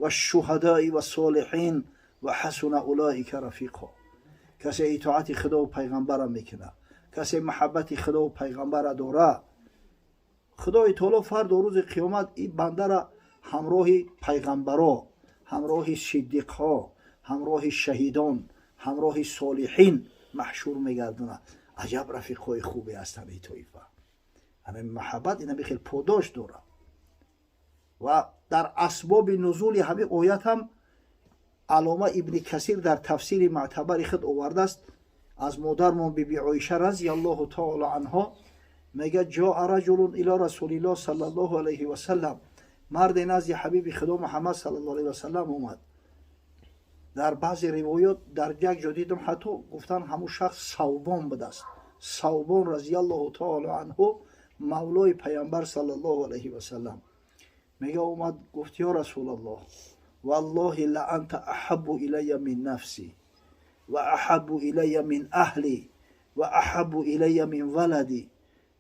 والشهداء والصالحين وحسن أولئك رفيقا. Касе итоати худову пайғамбара мекунад, касе маҳаббати худову пайғамбара дора, Худои таоло фардо, рӯзи қиёмат, ин бандара ҳамроҳи пайғамбаро, ҳамроҳи сиддиқҳо, ҳамроҳи шаҳидон, ҳамроҳи солиҳин маҳшур мегардонад. Аҷаб рафиқҳои хубе ҳастанд ин тоифа! Ҳамин маҳаббат инами хел подош дорад. Ва дар асбоби нузули ҳамин оят ҳам Аллома Ибни Касир дар тафсири мӯътабари худ овардааст. Аз модармон Биби Оиша разиаллоҳу таоло анҳо мегӯяд: جاء رجل إلى رسول الله صلى الله عليه وسلم. Марде назди ҳабиби Худо Муҳаммад صلى الله عليه وسلم омад. Дар баъзе ривоёт, дар як ҷо дидам, ҳатто гуфтан, ҳамун шахс Савбон будааст, Савбон разиаллоҳу таоло анҳу, мавлои Паямбар صلى الله عليه وسلم. Мега, омад, гуфт: «Ё Расулаллоҳ, والله لأنت أحب إلي من نفسي وأحب إلي من أهلي وأحب إلي من ولدي».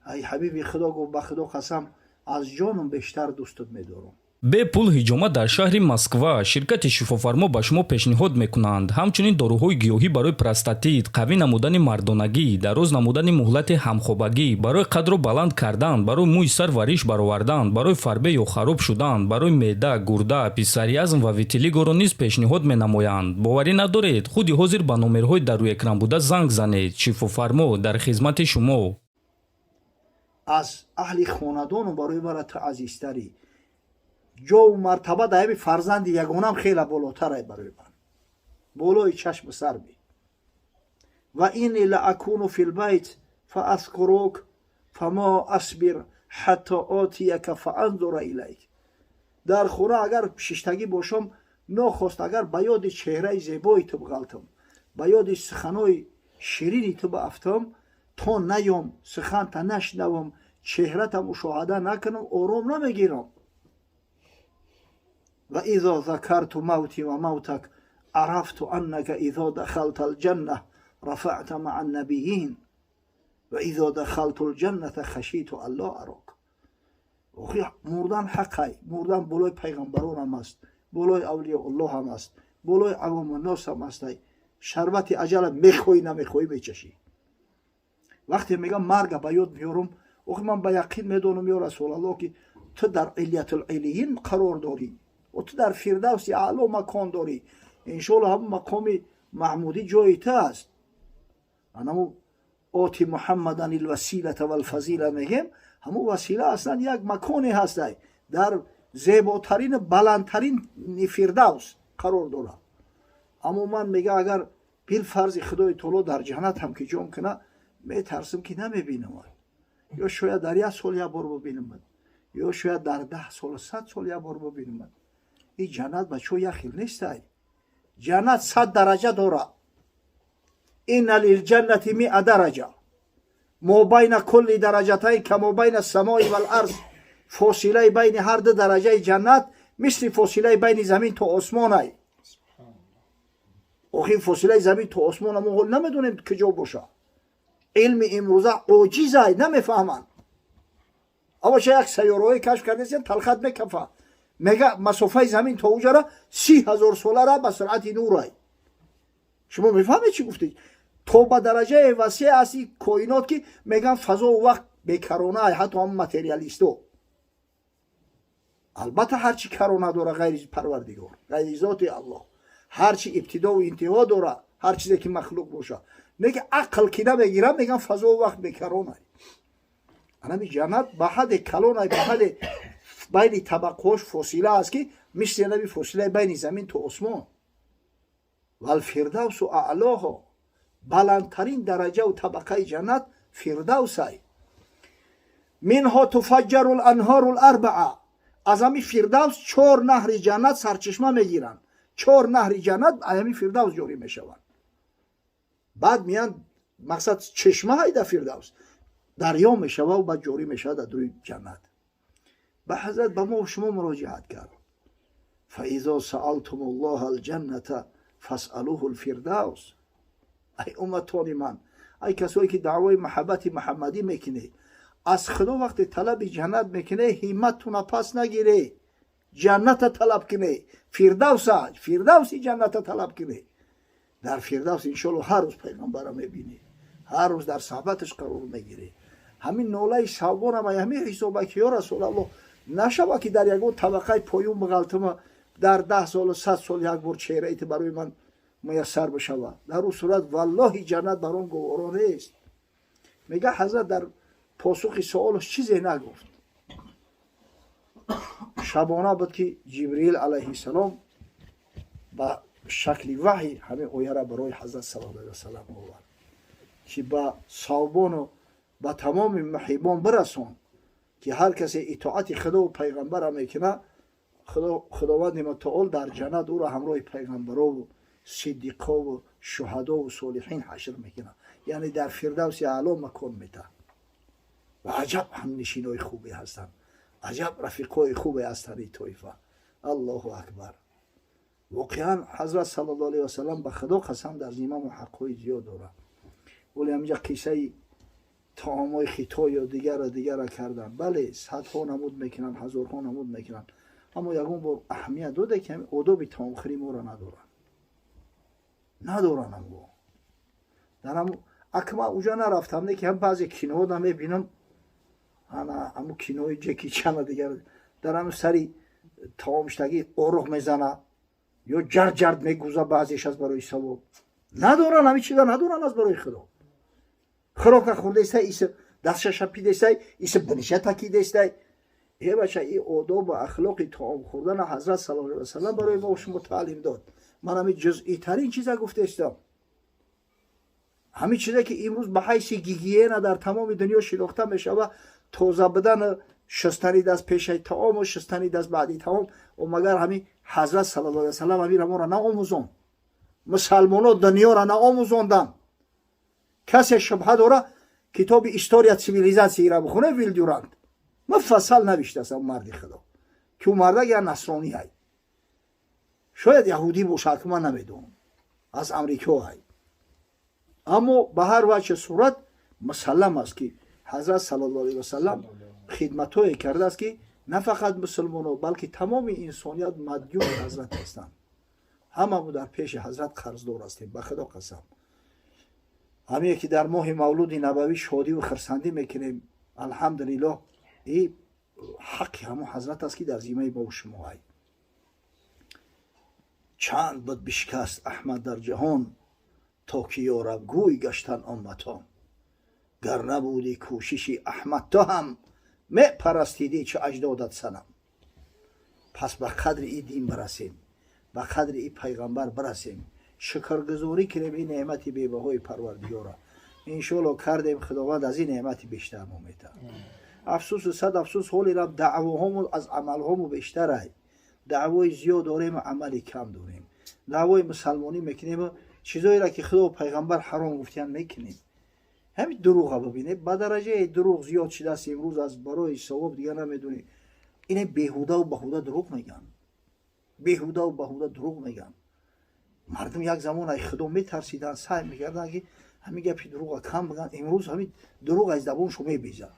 Ай ҳабиби Худо, гуфт, ба Худо қасам, аз ҷонум бештар дӯстат медорам. Бепул ҳиҷома дар шаҳри Москва. Ширкати «Шифофармо» ба шумо пешниҳод мекунанд ҳамчунин доруҳои гиёҳӣ барои простатит, қавӣ намудани мардонагӣ, дароз намудани муҳлати ҳамхобагӣ, барои қадро баланд кардан, барои мӯи сар ва риш баровардан, барои фарбе ё хароб шудан, барои меъда, гурда, псориаз ва витилигоро низ пешниҳод менамоянд. Боварӣ надоред? Худи ҳозир ба номерҳои дар рӯи экран буда занг занед. «Шифофармо» дар хизмати шумо. Аз аҳли хонадону барои мара ту азизтарӣ, ҷову мартаба дар ҳами фарзанди ягонам хела болотарай барои ман, болои чашму сар би. وإني لأكون في البيت فأذكرك فما أصبر حتى آتيك فأنظر إليك. Дар хона агар шиштагӣ бошам, нохост агар ба ёди чеҳраи зебои ту бғалтам, ба ёди суханои ширини ту баафтам, то наём, суханта нашнавам, чеҳрата мушоҳада накунам, ором намегирам. وإذا ذكرت موتي وموتك عرفت أنك إذا دخلت الجنة رفعت مع النبيين وإذا دخلت الجنة خشيت ألا أراك. Охи, мурдан ҳақай, мурдан болои пайғамбарон ҳам аст, болои авлиёуллоҳ ҳам аст, болои авомуннос ҳам астай. Шарбати аҷала мехоҳӣ, намехоҳӣ, мечашӣ. Вақте мегам, марга ба ёд меёрам, охи, ман ба яқин медонам, ё Расулаллоҳ, ки ту дар Илятулилиин қарор дорӣ ва ту дар Фирдавси Аъло макон дорӣ. Иншоалло, ҳамун мақоми маҳмудӣ ҷои ту аст. Анаму آت محمدا الوسيلة والفضيلة мегем, ҳамун васила аслан як маконе ҳастай, дар зеботарин, баландтарин Фирдавс қарор дорад. Аммо ман, мега, агар билфарзи Худои таоло дар ҷаннат ҳам ки ҷом куна, метарсам, ки намебинамад, ё шояд дар як сол як бор бибинамад, ё шояд дар 10 сол, 100 сол як бор бибинамад. Ин ҷаннат, бачаҳо, як хел нестай. Ҷаннат 100 дараҷа дорад. إن للجنة مائة درجة، ما بين كل درجتين كما بين السماء والأرض. Фосилаи байни ҳар ду дараҷаи ҷаннат мисли фосилаи байни замин то осмонай. Охи, фосилаи замин то осмона мо ҳол намедонем куҷо боша. Илми имрӯза оҷизай, намефаҳманд. Авача як сайёраҳое кашф кардасиян, талхат мекафа. Мега, масофаи замин то уҷара 30 000 солара ба суръати нурай. Шумо мефаҳмед, чӣ гуфтед? То ба дараҷаи васеъ аст коинот, ки меган, фазову вақт бекарона. Ҳатто ҳам материалисто, албатта, ҳарчи карона дора ғайри Парвардигор, ғайри зоти Аллоҳ, ҳарчи ибтидову интиҳо дора, ҳар чизе ки махлуқ боша, неки ақл ки намегирам, меган, фазову вақт бекаронай. Анами ҷаннат ба ҳадде калонай, ба ҳадде байни табақаҳош фосила аст, ки мисли анаби фосилаи байни замин то осмон. والفردوس أعلاها. Баландтарин дараҷаву табақаи ҷаннат Фирдавсай. منها تفجر الأنهار الأربع. Аз ҳами Фирдавс чор наҳри ҷаннат сарчашма мегиранд. Чор наҳри ҷаннат аз ҳами Фирдавс ҷорӣ мешаванд. Баъд меян, мақсад, чешма ҳайда Фирдавс дарё мешававу баъд ҷорӣ мешавад дар рӯи ҷаннат. Ба ҳазрат, ба мо, шумо муроҷиат кард: فإذا سألتم الله الجنة فاسألوه الفردوس. Ай умматони ман, ай касое ки даъвои маҳаббати муҳаммадӣ мекунед, аз Худо вақте талаби ҷаннат мекунед, ҳимматтуна пас нагиред. Ҷанната талаб кунӣ, Фирдавса, Фирдавси ҷанната талаб кунӣ. Дар Фирдавс, иншоалло, ҳар рӯз пайғамбара мебинӣ, ҳар рӯз дар суҳбаташ қарор мегирӣ. Ҳамин нолаи Савбонам ҳамин ҳисоба, ки ё Расулаллоҳ, нашава, ки дар ягон табақаи поюн биғалтима, дар 10 солу 100 сол як бор чеҳраи ту барои ман муяссар бишавад. Дар ӯ сурат, валлоҳи, ҷаннат бар он гуворо нест. Мега, ҳазрат дар посухи суолаш чизе нагуфт. Шабона буд, ки Ҷибриил алайҳиссалом ба шакли ваҳй ҳамин ояра барои ҳазрат саллаллоҳу алайҳи васалам овард, ки ба Савбону ба тамоми муҳиббон бирасон, ки ҳар касе итоати Худову пайғамбара мекунад, Худованди мутаол дар ҷаннат ӯро ҳамроҳи пайғамбарову сиддиқову шуҳадову солиҳин ҳашр мекунад, яъне дар Фирдавси Аъло макон метаҳад. Ва аҷаб ҳамнишинои хубе ҳастанд, аҷаб рафиқҳои хубе ҳастанд ин тоифа. Аллоҳу акбар! Воқеан, ҳазрат саллаллоҳу алайҳи васалам, ба Худо қасам, дар зимаму ҳаққҳои зиёд дорад. Вале ҳаминҷа қиссаи таомҳои хитой ё дигара дигара кардан. Бале, садҳо намуд мекунанд, ҳазорҳо намуд мекунанд, аммо ягон бор аҳамият доде, ки ҳамин одоби таомхӯрӣ моро надоранд, надоранд. Амго дар ҳам акма уҷа нарафтам, не ки ҳам баъзе киноҳо мебинам, ана ҳамун кинои Ҷеки Чана, дигар дар ҳамн сари таомиштагӣ оруғ мезана ё ҷард-ҷард мегуза. Баъзеш аз барои савоб надоранд, ҳамин чиза надоранд. Аз барои Худо, хӯрока хӯрдестай, иса дастша шапидестай, иса биниша такидестай. Е бача, и одобу ахлоқи таом хӯрдана ҳазрат саллаллоҳу алайҳи васалам барои мо шумо таълим дод. Ман ҳамин ҷузъитарин чиза гуфтестам, ҳамин чизе, ки имрӯз ба ҳайси гигиена дар тамоми дунё шинохта мешава: тоза будан, шустани даст пешаи таому шустани даст баъди таом. Магар ҳамин ҳазрат саллаллоҳу алайҳи васалам ҳаминра моро наомӯзонд? Мусалмоно дунёра наомӯзонданд? Касе шубҳа дора, китоби «История цивилизация» ра бихоне, Вил Дюрант муфассал навиштааст. Марди Худо, ки ӯ мардак я насронӣ ҳай, шояд яҳудӣ бошад, ки ман намедонам, аз Амрико ҳай, аммо ба ҳар вачҳи сурат мусаллам аст, ки ҳазрат саллаллоҳу алайҳи васалам хидматҳое кардааст, ки на фақат мусулмоно, балки тамоми инсоният мадюни ҳазрат ҳастанд. Ҳамамо дар пеши ҳазрат қарздор ҳастем. Ба Худо қасам, ҳамие ки дар моҳи Мавлуди Набавӣ шодиву хирсандӣ мекунем, алҳамдулиллоҳ, и ҳаққи ҳамон ҳазрат аст, ки дар зимаи мову шумо ҳай. Чанд буд бишкаст Аҳмад дар ҷаҳон, то ки ёрабгӯй гаштан умматон. Гар набуди кӯшиши Аҳмад, ту ҳам мепарастидӣ чу аҷдодат санам. Пас ба қадри и дин барасем, ба қадри и пайғамбар барасем, шукргузорӣ кунем ин неъмати бебаҳои Парвардигора. Иншоалло, кардем, Худованд аз ин неъмати бештар мо метаҳад. Афсӯсу сад афсӯс, ҳолира даъвоҳомо аз амалҳомо бештарай. Даъвои зиёд дорему амали кам дорем. Даъвои мусалмонӣ мекунему чизоеро, ки Худо пайғамбар ҳаром гуфтиян, мекунем. Ҳамин дурӯға бибинед, ба дараҷаи дурӯғ зиёд шудааст имрӯз. Аз барои савоб дигар намедонӣ, ине беҳудаву баҳуда дурӯғ мегӯянд, беҳудаву баҳуда дурӯғ мегӯянд. Мардум як замон ай Худо метарсиданд, саъй мекарданд, ки ҳамин гапи дурӯға кам бигӯянд. Имрӯз ҳамин дурӯғ аз забоншо мебезад.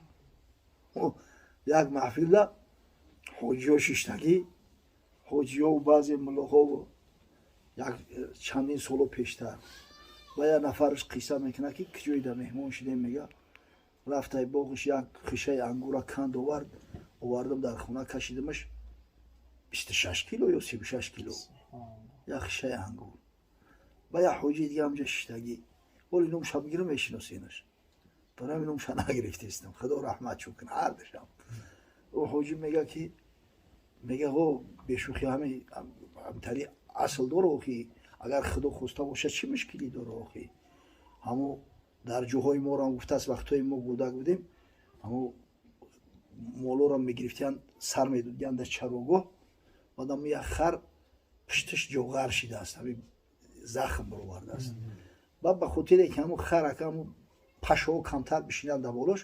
Як маҳфилда ҳоҷиҳо шиштагӣ, ҳоҷиҳову баъзе муллоҳову, як чандин соло пештар, ва як нафараш қисса мекунад, ки куҷоида меҳмон шудем. Мега, рафтай боғиш, як хишаи ангура канд овард, овардам, дар хона кашидамаш, 26 кило ё 36 кило як хишаи ангур. Ба як ҳоҷии дига ҳамҷа шиштагӣ, оли номша бигирам, мешиносенаш, барои ҳамин номша нагирифтестам, Худо раҳматшон кунад ҳардушам. Ӯ ҳоҷӣ мега, ки мега: «О, бешӯхи, ҳамтари асл дора охи, агар Худо хоста бошад, чӣ мушкилӣ дора охи?» Ҳамо дар ҷоҳои моро гуфтааст, вақтҳои мо кӯдак будем, ҳамо молоро мегирифтиянд, сар медодиянд дар чарогоҳ. Баъдам як хар пушташ ҷоғар шидааст, ҳамин захм баровардааст. Баъд ба хотире ки ҳамун харака, ҳамун пашоҳо камтар бишинанд дар болош,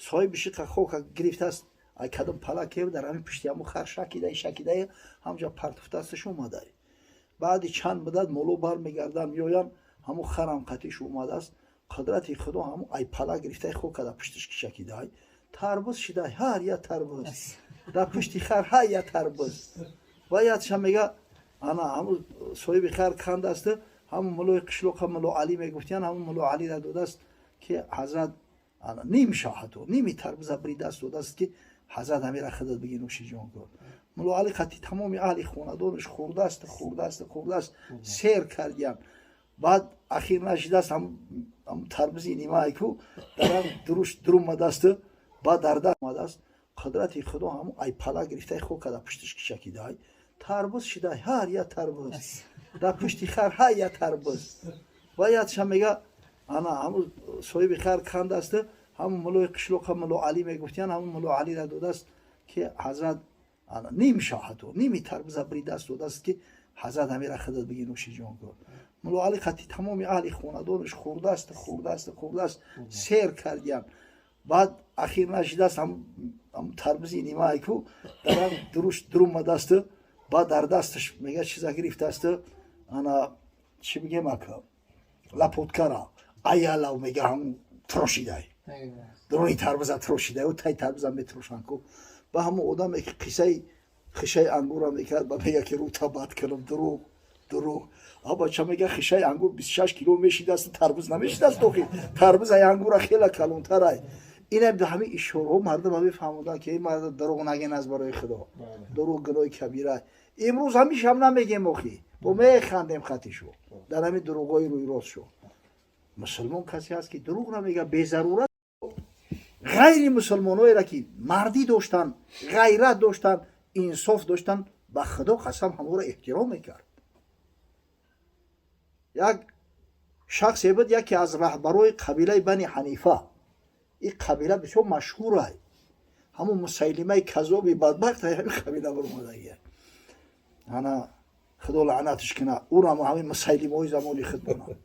соҳиби шиқа хока гирифтааст, ай кадом палаке, дар ҳамин пушти ҳамун хар шакидай, шакидай, ҳамҷа партуфтаасташ, омадай. Баъди чанд муддат моло бармегарданд, меоянд, ҳамун харам қатиш омадааст. Қудрати Худо, ҳамун ай пала гирифтай, хока дар пушташ ки шакидай, тарбуз шидай, ҳар як тарбуз. Дар пушти хар ҳай я тарбуз. Ва ядша мега, ана ҳамун соҳиби хар канд аст, ҳамун мулои қишлоқа Муло Алӣ мегуфтиян, ҳамун Муло Алира додааст, ки ҳазрат, ана ним шоҳату ними тарбуза биридааст, додааст, ки ҳазрат, ҳамира худат биги, нӯши ҷон кун. Муло Али қати тамоми аҳли хонадонаш хӯрдааст, хӯрдааст, хӯрдааст, сер кардиян. Баъд ахир нашидааст, ҳам тарбузи нимае ку дарам дуруш дурумадааст, баъд дар даст омадааст. Қудрати Худо, ҳамун ай пала гирифтаи хок када пуштиш кишакидай, тарбуз шидай, ҳар я тарбуз. Дар пушти хар ҳай я тарбуз. Ва ядша мега, ана ҳамун соҳиби хар канд аст, ҳамун мулои қишлоқа Муло Алӣ мегуфтиян, ҳамун Муло Алира додааст, ки ҳазрат, ана ним шоҳату ними тарбуза биридааст, додааст, ки ҳазрат, ҳамира худат биги, нӯши ҷон кун. Муло Али қати тамоми аҳли хонадонаш хӯрдааст, хӯрдааст, хӯрдааст, сер кардиян. Баъд ахир нашидааст, ҳам тарбузи нимае ку дарам дуруш дурумадааст, баъд дар дасташ мега чиза гирифтааст, ана чӣ бигем ака, лопаткара аялав мега, ҳам трошидай, дуруни тарбуза трошидай, ӯ тай тарбуза метрошанд ку. Ба ҳамон одаме ки қиссаи хишаи ангура мекард, ба мега ки рӯта бад кунам, дурӯғ, дурӯғ. Абача мега, хишаи ангур 26 кило мешидааст, тарбуз намешидааст. Охи тарбуз ай ангура хела калонтарай. Ина ба ҳамин ишораҳо мардум мефаҳмоданд, ки ин мард дурӯғ нагин, аз барои Худо дурӯғ гуноҳи кабира. Имрӯз ҳамишам намегем, охи бо механдем хатишу дар ҳамин дурӯғҳои рӯйрост шо. Мусулмон касе ҳаст, ки дурӯғ намега безарурат. Ғайри мусулмонҳоеро, ки мардӣ доштанд, ғайрат доштанд, инсоф доштанд, ба Худо қасам, ҳамонро эҳтиром мекард. Як шахсе буд, яке аз раҳбарои қабилаи Бани Ҳанифа. Ин қабила бисёр машҳурай, ҳамун Мусайлимаи казоби бадбахт ҳамин қабила баромадагия. Ана Худо лаънатш кина ӯрам, ҳамин мусайлимаҳои замони худ бонад.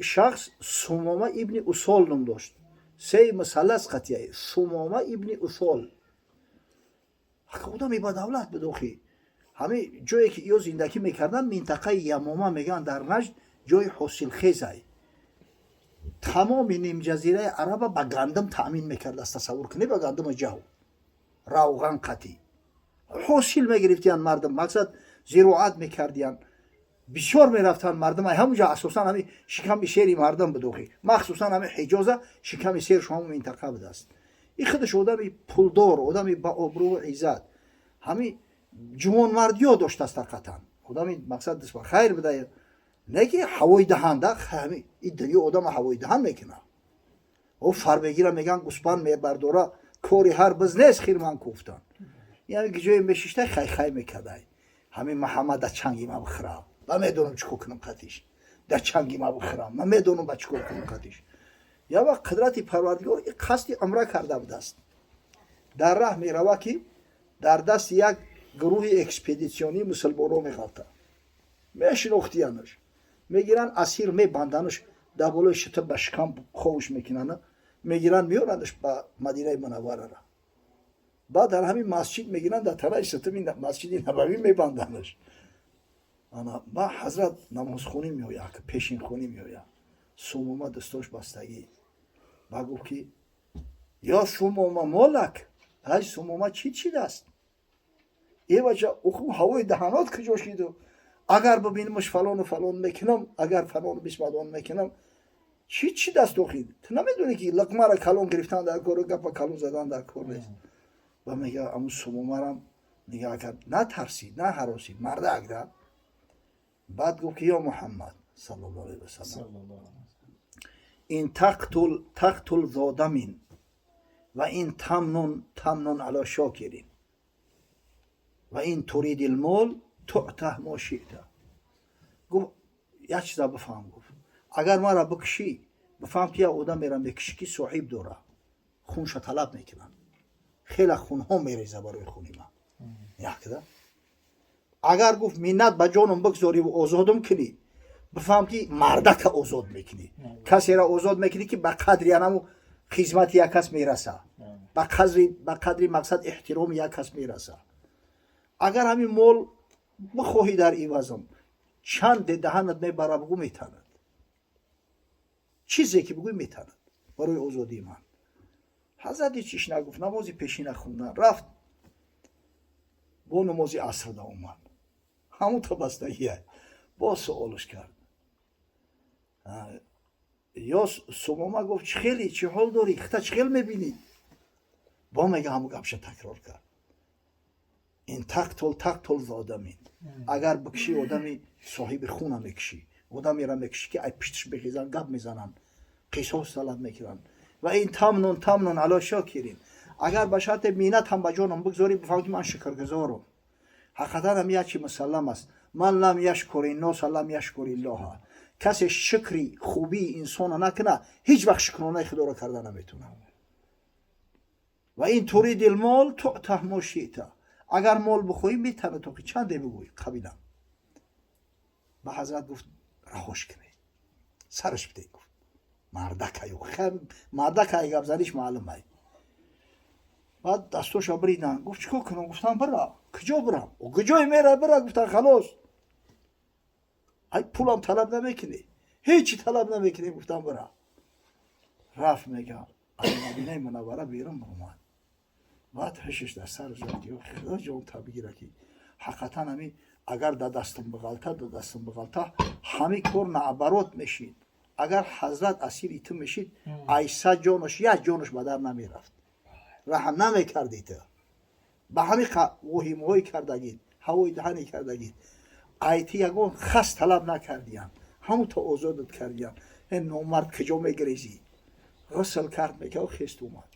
Шахс Сумома ибни Усол ном дошт. Сеи мусаллас қатияи Сумома ибни Усол. Одами ба давлат буд. Охи ҳамин ҷое, ки ё зиндагӣ мекарданд, минтақаи Ямома мегӯянд, дар Наҷд, ҷои ҳосилхезай, тамоми нимҷазираи Араба ба гандум таъмин мекардааст. Тасаввур кунед, ба гандуму ҷав, равған қатӣ ҳосил мегирифтиянд мардум. Мақсад, зироат мекардиянд, бисёр мерафтанд мардум ай ҳамунҷо. Асосан ҳами шиками сери мардум буд. Охи махсусан ҳами Ҳиҷоза шиками серш ҳамун минтақа будааст. И худаш одами пулдор, одами ба обрӯву иззат, ҳами ҷувонмардиё доштааст. Ҳақиқатан одами мақсад хайр буда, не ки ҳавои даҳанда. Ҳами и дунё одама ҳавои даҳан мекунад. О фарбегира меган, гӯспанд мебардора, кори ҳар биз нест хирман куфтан. Яъне ки ҷое мешиштай, хай-хай мекардай: ҳамин Муҳаммад да чанги ма бихӯрам, ман медонам чӣ кор кунам қатиш, да чанги ма бихӯрам, ман медонам ба чӣ кор кунам қатиш. Як вақт қудрати Парвардигор и қасди умра карда будааст. Дар раҳ мерава, ки дар дасти як гурӯҳи экспедитсионии мусулмонҳо меғалта. Мешинохтиянаш, мегиранд, асир мебанданаш, дар болои шитр ба шикам ховуш мекунанд, мегиранд, меорандаш ба Мадинаи Мунавварара. Баъд дар ҳамин масҷид мегиранд, дар танаи ситми Масҷиди Набавӣ мебанданаш. Ана ба ҳазрат намозхонӣ меояд, пешинхонӣ меояд. Сумома дӯстош бастагӣ ба гуфт, ки: «Ё Сумома, молак, ай Сумома, чӣ чидаст эвача? Уху ҳавои даҳанот куҷо шиду? Агар бибинамаш, фалону фалон мекунам, агар фалону бисмадон мекунам. Чӣ чӣ даст? Охи ту намедонӣ, ки луқмара калон гирифтан дар кору гапа калон задан дар кор нест». Ва мега, аму Сумомарам мега, агар натарсӣ, наҳаросӣ, мардак да. Баъд гуфт, ки: «Ё Муҳаммад саллаллоҳу алайҳи васалам, ин тақтул тақтул зодамин ва ин тамнун тамнун ало шокирин ва ин туриди лмол туътаҳ мо шиъта». Гуфт: «Як чиза бифаҳм», гуфт, «агар маро бикушӣ, бифаҳм, ки як одамеро мекушӣ, ки соҳиб дора, хунша талаб мекунанд, хеле хунҳо мереза барои хуни ман якда. Агар, гуфт, миннат ба ҷоном бигзориву озодум кунӣ, бифаҳм, ки мардака озод мекунӣ, касеро озод мекунӣ, ки ба қадри анаму хизмати як кас мераса, ба қадри мақсад эҳтироми як кас мераса. Агар ҳамин мол бихоҳӣ, дар ивазам чанде даҳанат мебара, бугӯ, метанад, чизе ки бугӯй, метанад барои озодии ман». Ҳазрат ҳечиш нагуфт. Намози пешина хундан рафт, бо намози асрда омад, ҳамун та бастагия. Боз суолш кард. Ё Сумома, гуфт, чӣ хеле, чӣ ҳол дорӣ, хита чӣ хел мебинӣ? Бо мега, ҳамун гапша такрор кард: إن تقتل تقتل ذا دم. Агар бикшӣ, одами соҳиби хуна мекушӣ, одамеро мекушӣ, ки ай пиштиш бихезан, гап мезананд, қисос талаб мекунанд. وإن تمنن تمنن على شاكر. Агар ба шарте миннат ҳам ба ҷонам бигзорӣ, бифаҳм, ки ман шукргузорам. Ҳақиқатан ҳам як чи мусаллам аст: من لم يشكر الناس لم يشكر الله. Касе шукри хубии инсона накуна, ҳеҷ вақт шукронаи худоро карда наметунад. وإن ترد المال تعط ما شئت. Агар мол бихоҳӣ, метавонӣ, то ки чанде бигӯй, қабилам. Ба ҳазрат гуфт: раҳош кунед, сараш бидед. Гуфт: мардакаю мардакай, гапзаниш маълум ай. Баъд дастоша бридан. Гуфт: чӣ кор кунам? Гуфтам: бира. Куҷо бирам? Куҷое мера, бира. Гуфтан: халос, ай пулам талаб намекунӣ, ҳечи талаб намекунӣ. Гуфтам: бира. Рафт, мегам, аз Мадинаи Мунаввара берун омад. Баъд ҳушш дар сар зад: худо ҷон та бигира, ки ҳақиқатан ҳами агар да дастам бағалта, да дастам бағалта, ҳами кор наоборот мешид. Агар ҳазрат асири ту мешид, айса ҷонош, як ҷонош ба дар намерафт, раҳм намекарди. Ту ба ҳами воҳимҳои кардагид, ҳавои даҳане кардагид, айти ягон хас талаб накардиян, ҳамун то озодат кардиян. Э номард, куҷо мегирезӣ? Ғусл кард, мека, хест омад,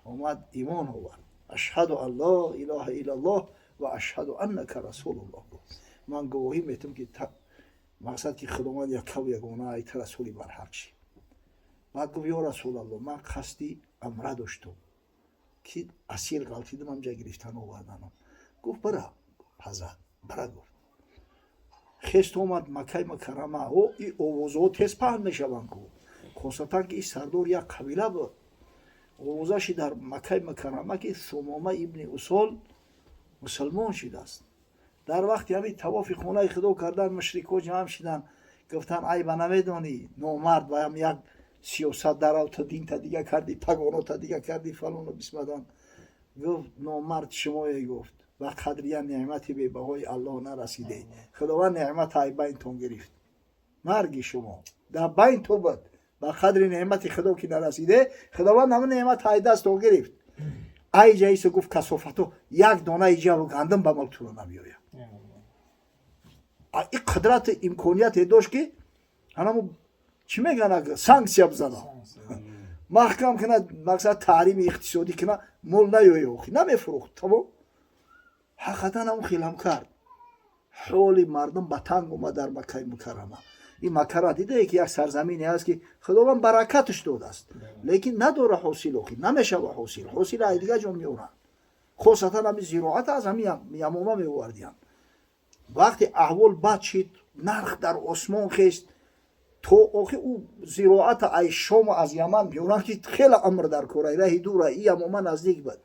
омад, имон овард. أشهد أن لا إله إلا الله وأشهد أنك رسول الله. Гуфт: ман гувоҳӣ метам, ки мақсад ки худованд яккаву ягона, айта расули барҳақ ши. Баъд гуфт: ё Расулалло, ман қасди умра доштум, ки асир ғалтидам, ҳамҷа гирифтан оварданам. Гуфт: бира. Ҳазрат бира гуфт. Хест омад Маккаи Мукаррама. О, и овозҳо тез паҳн мешаванд ку, хосатан ки и сардор як қабила буд. Овозаши дар Маккаи Мукаррама, ки Сумома ибни Усол мусулмон шудааст. Дар вақти ҳамин тавофи хонаи худо кардан, мушрикҳо ҷамъ шиданд, гуфтанд: айба намедонӣ, номард, ба ҳам як сиёсат дарав, то динта дига кардӣ, пагонота дига кардӣ, фалону бисмадан. Гуфт: номард шумое, гуфт, ба қадри як неъмати бебаҳои Аллоҳ нарасидед. Худованд неъмата ай байнтон гирифт, марги шумо дар байн ту буд. Ба қадри неъмати худо ки нарасиде, худованд ҳама неъмата ай дастон гирифт. Ай ҷаисо, гуфт, касофато як донаи ҷаву гандум ба мулктуро намеояд. И қудрати имконияте дошт, ки ҳанаму чӣ мегӯянд, санксия бизана, маҳкам кунад, мақсад таҳрими иқтисодӣ кунад, мол наёя, охи намефурӯхт, тамом. Ҳақиқатан ҳамун хелам кард. Ҳоли мардум ба танг омад дар Маккаи Мукаррама. Ин Маккара дидае, ки як сарзамине аст, ки худованд баракаташ додааст, лекин надора ҳосил, охи намешава ҳосил. Ҳосил ай дига ҷо меоранд, хосатан ҳами зироат аз ҳами Ямома меовардиянд. Вақте аҳвол бад шид, нарх дар осмон хест, то охи ӯ зироата ай Шому аз Яман меоранд, ки хеле амр дар кора, раҳи дура, и Ямома наздик буд.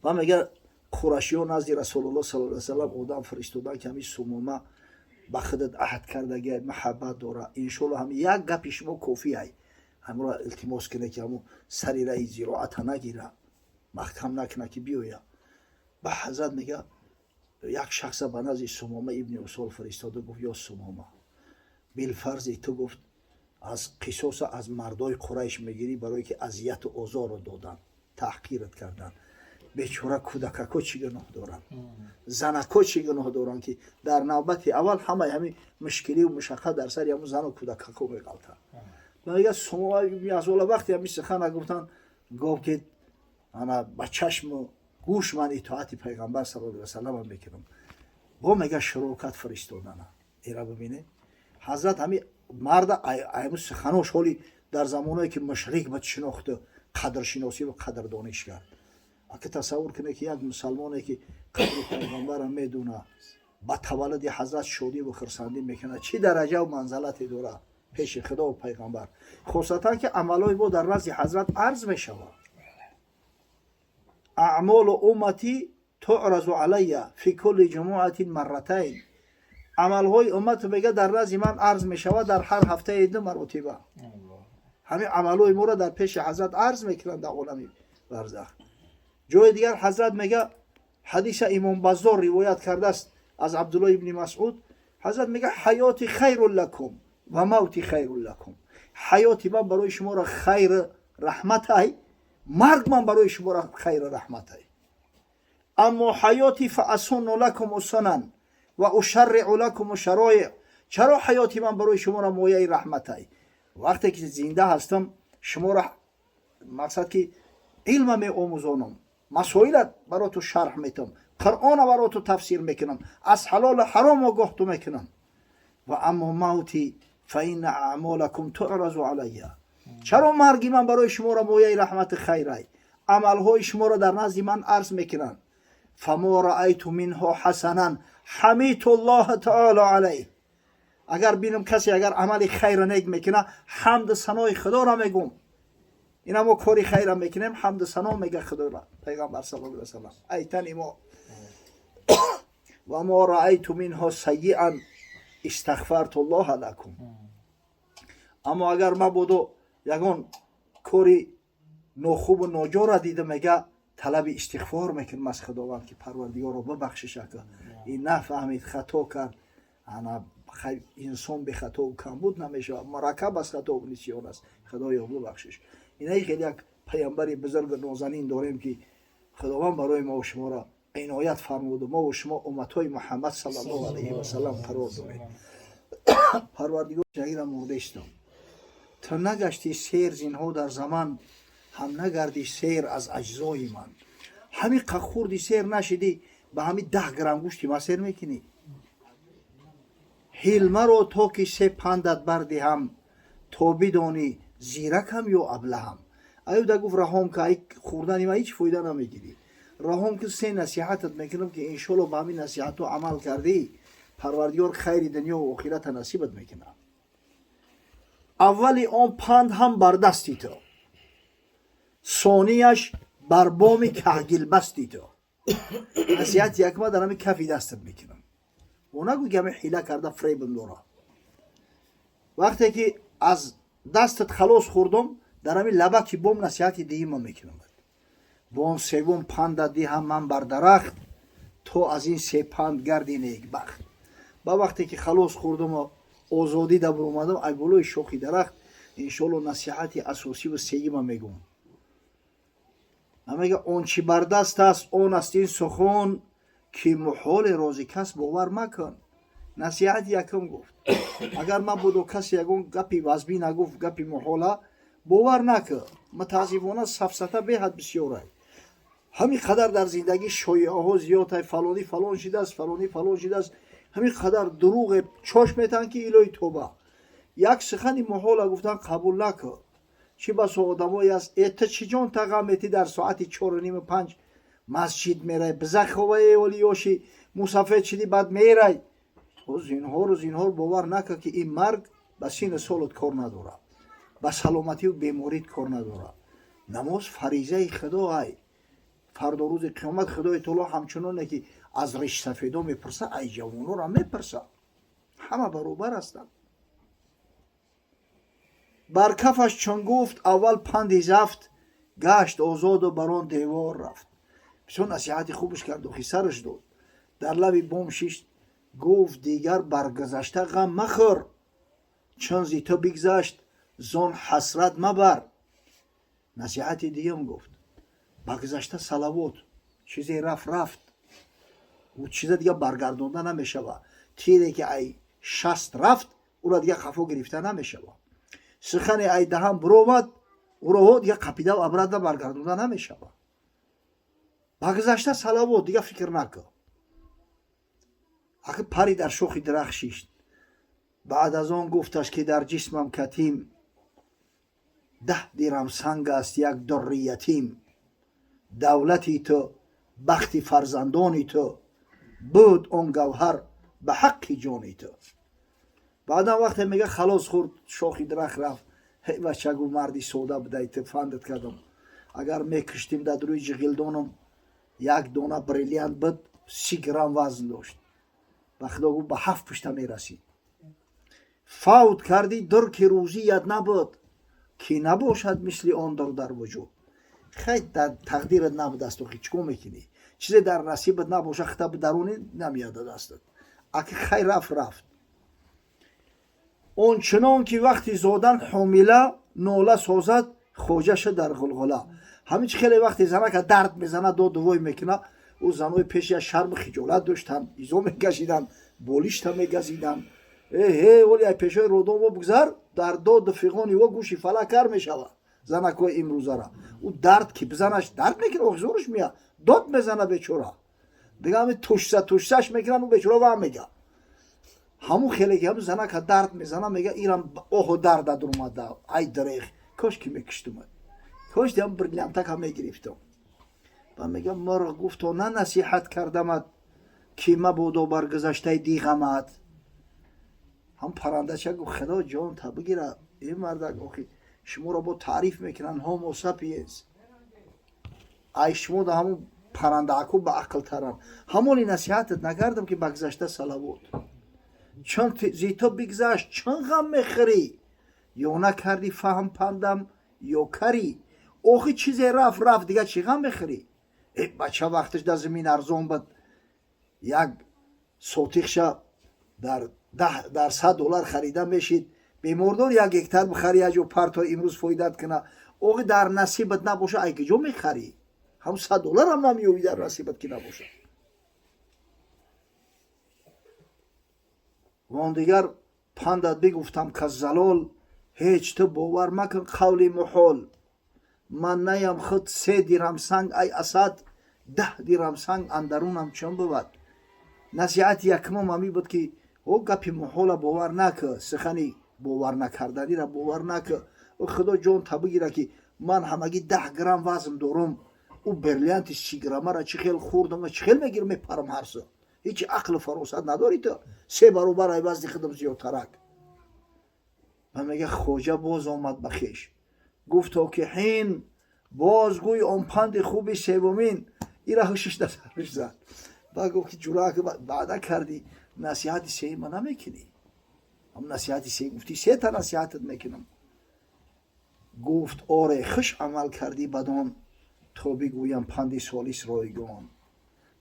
Ва мега, қурашиён назди Расулулло сал ла салам одам фиристоданд, ки ҳами Сумома ба худат аҳд кардагиай, маҳаббат дора, иншолло ҳами як гапи шумо кофӣ ай, ҳамро илтимос кунед, ки ҳамун сари раҳи зироата нагира, маҳкам накуна, ки биёя. Ба ҳазрат мега, як шахса ба назди Сумома ибни Усол фиристода, гуфт: ё Сумома, билфарзи ту, гуфт, аз қисоса аз мардои Қурайш мегирӣ, барое ки азияту озорро доданд, таҳқират карданд. Бечора кӯдакако чӣ гуноҳ доранд, занако чӣ гуноҳ доранд, ки дар навбати аввал ҳамаи ҳамин мушкиливу мушаққат дар сари ҳамун зану кӯдакако меғалтад? Мега, Сумома азола вақте ҳамин сухана гуфтанд, гуфт, ки ана ба чашму гӯш ман итоати пайғамбар сал ла васалам мекунам. Бо мега, широкат фиристодана ира бибине. Ҳазрат ҳами марда айму суханош, ҳоли дар замоное ки мушрик буд, шинохту, қадршиносӣ ва қадрдониш кард. Ака, тасаввур кунед, ки як мусалмоне, ки қадри пайғамбарро медуна, ба таваллуди ҳазрат шодиву хурсандӣ мекунад, чӣ дараҷаву манзалате дорад пеши худову пайғамбар, хосатан ки амалҳои мо дар назди ҳазрат арз мешавад. أعمال أمتي تعرض علي في كل جمعة مرتين. Амалҳои уммат, мега, дар назди ман арз мешавад дар ҳар ҳафтаи ду маротиба. Ҳамин амалҳои моро дар пеши ҳазрат арз мекунанд дар олами барзах. Ҷои дигар ҳазрат мега, ҳадиса Имом Баззор ривоят кардааст аз Абдулло ибни Масъуд, ҳазрат мега: حياتي خير لكم وموتي خير لكم. Ҳаёти ман барои шуморо хайр раҳматай, марг ман барои шуморо хайр раҳматай. أما حياتي فأسن لكم السنن وأشرع لكم الشرائع. Чаро ҳаёти ман барои шуморо мояи раҳматай? Вақте ки зинда ҳастам, шуморо мақсад ки илма меомӯзонам, масоила бароту шарҳ метам, Қуръона бароту тафсир мекунам, аз ҳалолу ҳаром огоҳту мекунам. وأما موتي فإن أعمالكم تعرض علي. Чаро марги ман барои шуморо мояи раҳмати хайрай? Амалҳои шуморо дар назди ман арз мекунанд. فما رأيت منه حسنا حمدت الله تعالى عليه. Агар бинам, касе агар амали хайра нек мекуна, ҳамду санои худоро мегум. Ина мо кори хайра мекунем, ҳамду сано мега худоро пайғамбар саллаллоҳу алайҳи васаллам айтани мо. وما رأيت منه سيئا استغفرت الله لكم. Аммо агар мабодо ягон кори нохубу ноҷора дида, мега, талаби истиғфор мекунам аз Худованд, ки Парвардигоро бибахшишака, ин нафаҳмид, хато кард. Ана инсон бехатову камбуд намешавад, мураккаб аз хатову нисён аст. Худоё, бибахшиш. Инаи хеле як паямбари бузургу нозанин дорем, ки Худованд барои мо шуморо иноят фармуду мову шумо умматҳои Муҳаммад саллаллоҳу алайҳи васаллам қарор дорем. Парвардигор ира мурдаистам, ту нагашти сер зинҳо дар заман, ҳам нагардӣ сер аз аҷзои ман. Ҳамин қа хурди сер нашидӣ, ба ҳамин 10 грамм гӯшти ма сер мекунӣ. Ҳилмаро то ки се пандат бардиҳам, то бидонӣ зиракам ё аблаҳам. Аюда гуфт: раҳом ка, ай хӯрдани ма ҳеҷ фоида намегирӣ. Раҳом ки, се насиҳатат мекунам, ки иншолло ба ҳамин насиҳатҳо амал кардӣ, Парвардигор хайри дунёву охирата насибат мекунад. Аввали он панд ҳам бар дасти ту, сонияш бар боми каҳгилбасти ту. Насиҳати якма дар ҳамин кафи дастат мекунам. О, нагӯ ки ҳамин ҳила карда фребм дора. Вақте ки аз дастат халос хӯрдам, дар ҳамин лабаки бом насиҳати дуюма мекунам. Бо он севум панда диҳам ман бар дарахт, то аз ин се панд гарди некбахт. Ба вақте ки халос хӯрдаму озодӣ да буромадам ай болои шохи дарахт, иншоалло насиҳати асосиву сеюма мегӯм. Мега: он чӣ бар даст аст, он аст ин сухан, ки муҳоле рози кас бовар макун. Насиҳати якум гуфт: агар мабодо касе ягон гапи вазбӣ нагуфт, гапи муҳола бовар накун. Мутаассифона, сафсата беҳад бисёрай. Ҳамин қадар дар зиндагӣ шоеаҳо зиёдай: фалонӣ фалон шидааст, фалонӣ фалон шидааст. Ҳамин қадар дурӯғе чош метаҳанд, ки илоҳи тоба. Як сухани муҳола гуфтан қабул накун. Чӣ басо одамое аст: э, ту чӣ ҷон тағам метӣ, дар соати 4:30-5 масҷид мерай, бизаховае, оли ёши мусафед шиди, баъд мерай. Зинҳору зинҳор бовар накун, ки ин марг ба сину солот кор надорад, ба саломатию беморит кор надорад. Намоз фаризаи худо ай. Фардо рӯзи қиёмат Худои таоло ҳамчуноне ки аз ришсафедо мепурса, ай ҷавонора мепурса. Ҳама баробар ҳастанд. Бар кафаш чун гуфт аввал панди зафт, гашт озоду бар он девор рафт. Бисёр насиҳати хубаш карду хисараш дод. Дар лаби бом шишт, гуфт: дигар бар гузашта ғам махӯр, чун зи ту бигзашт, зон ҳасрат мабар. Насиҳати дуюм гуфт: ба гузашта салавот. Чизе рафт, рафт, ӯ чиза дига баргардонда намешавад. Тире ки ай шаст рафт, ӯро дига хафо гирифта намешавад. Сухане ай даҳан буромад, ӯро дига қапида обратно баргардонда намешавад. Ба гузашта салавот, дига фикр накун. Аки пари дар шохи дарахт шишт. Баъд аз он гуфташ, ки дар ҷисмам катим 10 дирам санг аст, як дурри ятим. Давлати ту бахти фарзандони ту буд, он гавҳар ба ҳаққи ҷони ту. Баъдан вақте, мега, халос хӯрд, шохи дарахт рафт. Ҳей бача, гу, марди сода будай ту, фандат кардам. Агар мекуштим, дар рӯи ҷиғилдонам як дона бриллиант буд, 30 грамм вазн дошт. Ба худо, гуфт, ба ҳафт пушта мерасид. Фавт кардӣ, дур ки рӯзият набуд. Ки набошад мисли он дар вуҷуд. Хай, дар тақдират набудаст, охи чӣ кор мекунӣ? Чизе дар насибат набоша, хита даруни намеяда дастат. Аки хай, рафт, рафт. Он чунон ки вақти зодан ҳомила нола созад, хоҷаша дар ғулғула. Ҳамин чи хеле вақте занака дард мезана, доду вой мекуна, ӯ занои пеш як шарму хиҷолат доштанд, изо мекашиданд, болишта мегазиданд. Эҳе, оли ай пешои родомо бигзар, дар доду фиғони во гӯши фалак кар мешавад. Занакҳои имрӯзара ӯ дард ки бизанаш, дард мекунад, охизораш меяд, дод мезана бечора. Дига ҳами тушса тушсаш мекунанд, ӯ бечора ва мега. Ҳамун хеле ки ҳамун занака дард мезана, мега: «Ирам оҳу дарда дурмада, ай дрех, кош ки мекиштумад, кош диам бриллиантака мегирифтам». Ба мега: «Мурғ гуфто на насиҳат кардамад, ки мабодо бар гузаштаи диғамад». Ҳам паррандача гуфт: «Худо ҷон та бигира, ин мардак, охи шуморо бо таъриф мекунанд, homo sapiens, ай шумо да ҳамун паррандааку ба ақлтаранд. Ҳамони насиҳатат накардам, ки ба гузашта салавот, чун зи ту бигзашт, чун ғам мехӯрӣ? Ё накардӣ фаҳм пандам, ё карӣ? Охи чизе рафт, рафт, дига чӣ ғам мехӯрӣ? Э, бача, вақташ дар замин арзон буд, як сотихша дар 100 доллар харида мешид. Бемордор як гектар бихари, як ҷо парто, имрӯз фоидат куна. Охи дар насибат набоша, ай киҷо мехарӣ? Ҳам 100 долларам намеёбӣ, дар насибат ки набоша». Вон дигар пандат бигуфтам, каз залол ҳеҷ ту бовар макун қавли муҳол. Ман наям худ 3 дирҳам санг ай асад, 10 дирҳам санг андарунам чун бувад? Насиҳати якумам ҳамин буд, ки о гапи муҳола бовар накӣ, сухани бовар накарданира бовар накӣ. Худо ҷон та бигира, ки ман ҳамагӣ 10 грамм вазн дорум, ӯ бриллианти 30 граммара чӣ хел хӯрдам, чӣ хел мегирам, мепарам ҳарсо? Ҳеҷ ақлу фаросат надорӣ ту, се баробар ай вазни худам зиёдтарак. Ман мега: «Хоҷа боз омад ба хеш, гуфто ки ҳин бозгӯй он панди хуби севумин». Ира ҳушиш да сарш зад. Ба гуфт, ки ҷурак, ваъда кардӣ, насиҳати сеюма намекунӣ? Ҳам насиҳати сеюм гуфтӣ, сета насиҳатат мекунам. Гуфт: «Оре, хуш амал кардӣ бадон, то бигӯям панди солис ройгон».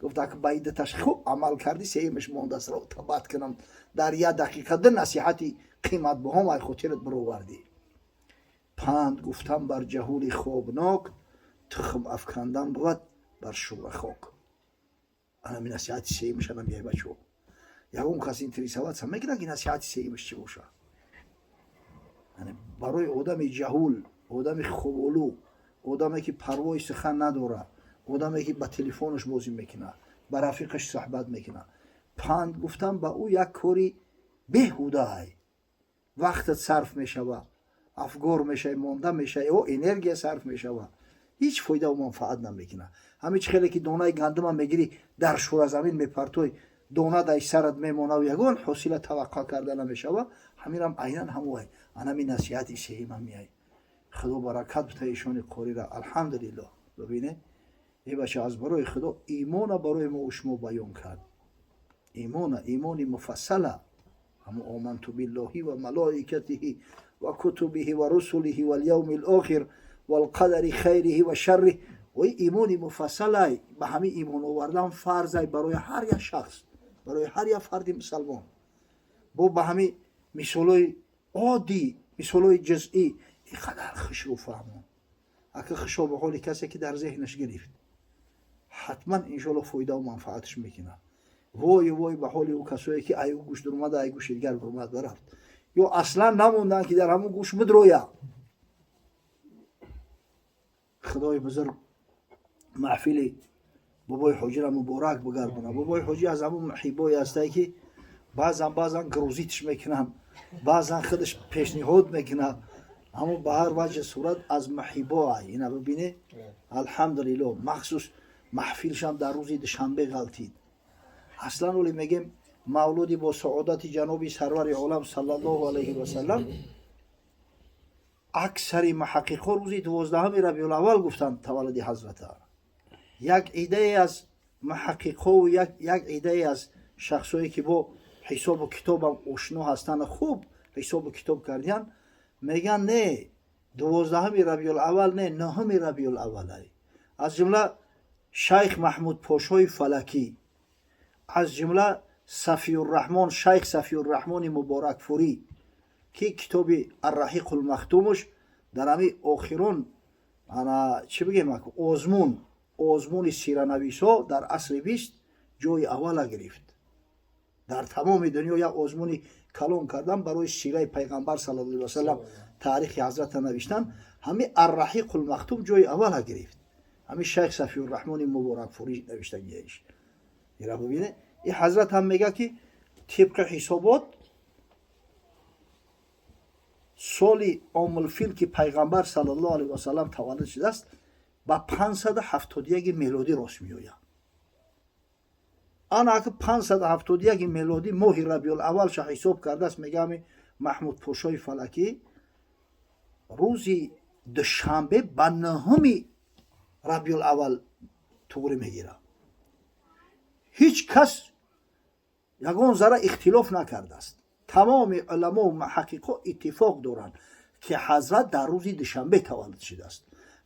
Гуфт: «Ак ба иддаташ хуб амал кардӣ, сеюмаш мондааст, ро табат кунам. Дар як дақиқа ду насиҳати қиматбаҳом ай хотират бировардӣ. Панд гуфтам бар ҷаҳули хобнок, тухм афкандан бувад бар шӯра хок». Анами насиҳати сеюмаша намеяй, бачо. Ягон кас интересоваться мекунад, ки насиҳати сеюмаш чӣ боша? Барои одами ҷаҳул, одами хоболу, одаме ки парвои сухан надорад, одаме ки ба телефонаш бозӣ мекунад, ба рафиқаш суҳбат мекунад, панд гуфтан ба ӯ як кори беҳудаай. Вақтат сарф мешавад, афгор мешавӣ, монда мешавӣ, о энергия сарф мешавад, ҳеҷ фоидаву манфаат намекунад. Ҳамин чи хеле ки донаи гандума мегирӣ, дар шӯразамин мепартой, дона дар сарат мемонаву ягон ҳосила таваққӯъ карда намешавад, ҳаминам айнан ҳамоай. Анами насиҳати сеюма меай. Худо баракат бита ишони қорира. Алҳамдулиллоҳ. Бибине, э бача, аз барои Худо имона барои мо шумо баён кард, имона, имони муфассала, ҳамо оманту биллоҳи ва малоикатиҳи ва кутубиҳи ва русулиҳи валявми лохир валқадари хайриҳи ва шарриҳ. Ой, имони муфассалай. Ба ҳамин имон овардан фарзай барои ҳар як шахс, барои ҳар як фарди мусалмон. Бо ба ҳамин мисолҳои оддӣ, мисолҳои ҷузъӣ ин қадар хушрӯ фаҳмон. Ака, хушо ба ҳоли касе ки дар зеҳнаш гирифт, ҳатман иншоалло фоидаву манфааташ мекунад. Вою вой ба ҳоли ӯ касое ки ай ӯ гӯш дуромада, ай гӯши дигар буромад ва рафт, ё аслан намонданд, ки дар ҳамон гӯш бидроя. Худои бузург маҳфили бобои ҳоҷира муборак бигардонад. Бобои ҳоҷӣ аз ҳамон муҳибое ҳастае, ки баъзан баъзан грузить ш мекунанд, баъзан худаш пешниҳод мекунад. Ҳамон ба ҳар ваҷҳи сурат аз муҳибоай. Ина бибине, алҳамдулилло, махсус маҳфилшам дар рӯзи душанбе ғалтид. Аслан оле мегем, мавлуди бо саодати ҷаноби сарвари олам саллаллоҳу алайҳи васалам, аксари муҳаққиқо рӯзи 12-уми рабиулаввал гуфтанд таваллуди ҳазрата. Як идае аз муҳаққиқову як идае аз шахсое ки бо ҳисобу китобам ошно ҳастанд, хуб ҳисобу китоб кардиян, мегӯянд не. 12-уми Рабиулаввал не, 9-уми Рабиулаввал. Аз ҷумла шайх Маҳмуд Пошои Фалакӣ, аз ҷумла Сафиюрраҳмон, шайх Сафиюрраҳмони Муборакфурӣ, ки китоби Арраҳиқулмахтумуш дар ҳами охирон, ана, чӣ бигем, озмуни сиранависҳо дар асри 20 ҷои аввала гирифт. Дар тамоми дунё як озмуни калон кардан барои сираи пайғамбар саллаллоҳу алайҳи васаллам, таърихи ҳазрата навиштан, ҳами Арраҳиқулмахтум ҷои аввала гирифт. Ҳами шайх Сафиюрраҳмони Муборакфурӣ навиштагиаш ира бибине. И ҳазрат ҳам мега, ки тибқи ҳисобот соли омулфил, ки пайғамбар саллаллоҳу алайҳи васаллам таваллуд шудааст, ба 571 мелодӣ рост меояд. Ана аки 571 мелодӣ моҳи Рабиулаввалша ҳисоб кардааст, мегами Маҳмуд Пошои Фалакӣ, рӯзи душанбе ба 9-уми Рабиулаввал туғрӣ мегирад. Ҳеҷ кас ягон зарра ихтилоф накардааст. Тамоми уламову муҳаққиқо иттифоқ доранд, ки ҳазрат дар рӯзи душанбе таваллуд шудааст.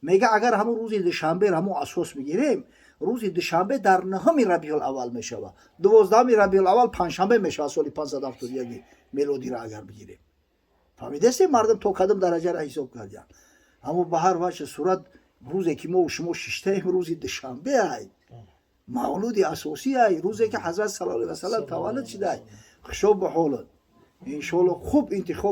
Мега, агар ҳамун рӯзи душанберо мо асос бигирем, рӯзи душанбе дар 9-уми Рабиулаввал мешавад. 12-уми Рабиулаввал панҷшанбе мешавад соли 571 мелодиро агар бигирем. Фаҳмидастем, мардум то кадом дараҷаро ҳисоб кардиям? Аммо ба ҳар ваҷҳи сурат, рӯзе ки мо шумо шиштаем, рӯзи душанбе ай, мавлуди асосӣ ай, рӯзе ки ҳазрат саллаллоҳу алайҳи васаллам таваллуд шудай. Хушо ба ҳолат, иншоалло, хуб интихоб.